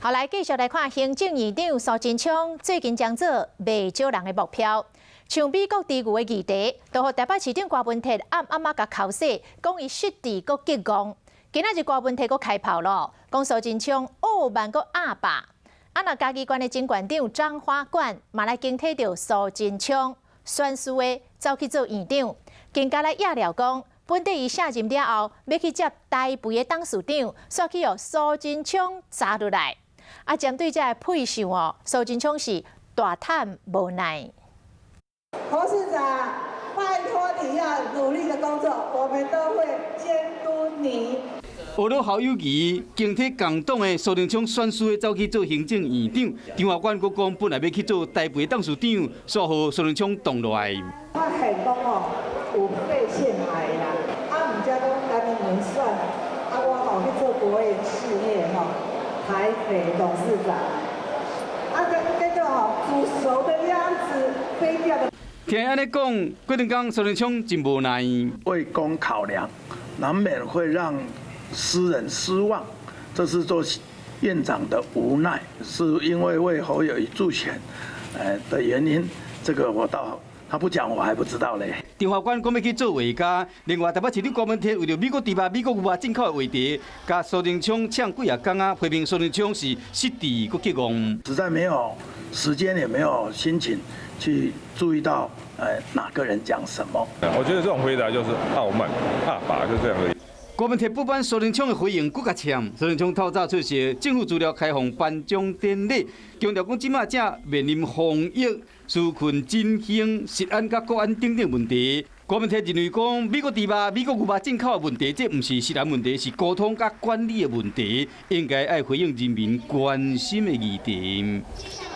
好，來繼續來看行政院長蘇貞昌最近將做袂少人的目標，像美國豬牛的議題，都予台北市長柯文哲暗暗仔共剾洗，講伊失智閣激戇。今仔日柯文哲閣開炮咯，講蘇貞昌傲慢閣鴨霸。啊，若嘉義縣的前縣長張華冠嘛來警惕著蘇貞昌選輸的走去做院長，更加來掖料講，本底伊卸任了後，欲去接台肥的董事長，煞去予蘇貞昌砸落來。啊，針對這个配秀哦，蘇貞昌是大嘆無奈。侯市長，拜託你要努力的工作，我們都會監督你。學了侯友宜，警惕共黨的蘇貞昌選輸的走去做行政院長，張華冠閣講本來欲去做台肥董事長，煞予蘇貞昌擋落來。發現講哦，有肺腺癌啦，啊，毋才講來年選，啊，我吼去做國營事業吼，台肥董事長，啊，這個吼煮熟的鴨子飛掉的。聽按呢講，過兩工蘇貞昌真無奈。為公考量，難免會讓私人失望，這是做院長的無奈，是因為為侯友宜助選，的原因，這個我倒他不講，我還不知道嘞。張華冠講欲去做畫家，另外台北市長柯文哲為著美國豬肉、美國牛肉進口的話題，共蘇貞昌嗆幾仔工仔，批評蘇貞昌是失智閣激戇。實在沒有時間，也沒有心情去注意到，哪個人講什麼。我覺得這種回答就是傲慢、鴨霸，就這樣而已。柯文哲不滿蘇貞昌的回應，閣較嗆。蘇貞昌透早出席政府資料開放頒獎典禮，強調講這馬正面臨防疫、紓困振興、食安佮國安等等問題。柯文哲認為講美國豬肉、美國牛肉進口的問題，這毋是食安問題，是溝通佮管理的問題，應該愛回應人民關心的議題。